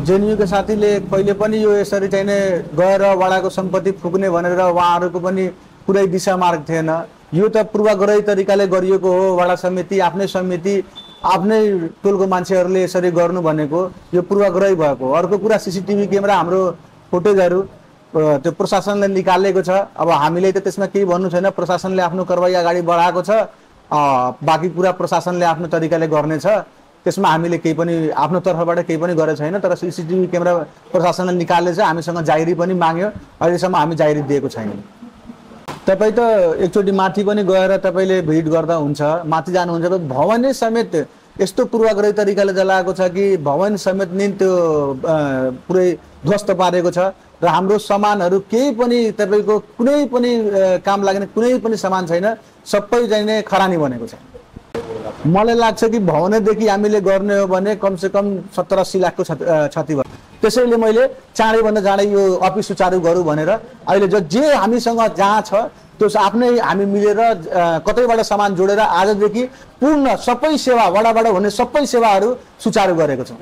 जेएनयूका साथीले कहिले पनि यो यसरी चाहिँ नै गएर वडाको सम्पत्ति फुक्ने भनेर उहाँहरूको पनि पुरै दिशा मार्ग थिएन। यो त पूर्वाग्रही तरिकाले गरिएको हो। वडा समिति आफ्नै समिति आफ्नै टोलको मान्छेहरूले यसरी गर्नु भनेको यो पूर्वाग्रही भएको। अर्को कुरा सीसीटीभी क्यामेरा हाम्रो फुटेजहरू त्यो प्रशासनले निकालेको छ। अब हामीले त त्यसमा केही भन्नु छैन, प्रशासनले आफ्नो कारबाही अगाडि बढाएको छ। बाँकी कुरा प्रशासनले आफ्नो तरिकाले गर्नेछ, त्यसमा हामीले केही पनि आफ्नो तर्फबाट केही पनि गरेको छैन। तर सीसीटीभी क्यामेरा प्रशासनले निकालेछ, हामीसँग जाइरी पनि माग्यो, अहिलेसम्म हामी जाइरी दिएको छैनौँ। तपाईँ त एकचोटि माथि पनि गएर तपाईँले भिड गर्दा हुन्छ, माथि जानुहुन्छ त भवनै समेत यस्तो पूर्वाग्रही तरिकाले जलाएको छ कि भवन समेत नि त्यो पुरै ध्वस्त पारेको छ। र हाम्रो सामानहरू केही पनि तपाईँको कुनै पनि काम लाग्ने कुनै पनि सामान छैन, सबै चाहिँ नै खरानी बनेको छ। मलाई लाग्छ कि भवनैदेखि हामीले गर्ने हो भने कमसेकम 70-80 लाखको क्षति भयो। त्यसैले मैले चाँडैभन्दा चाँडै यो अफिस सुचारू गरौँ भनेर अहिले जे हामीसँग जहाँ छ त्यो आफ्नै हामी मिलेर कतैबाट सामान जोडेर आजदेखि पूर्ण सबै सेवा वडाबाट हुने सबै सेवाहरू सुचारू गरेको छौँ।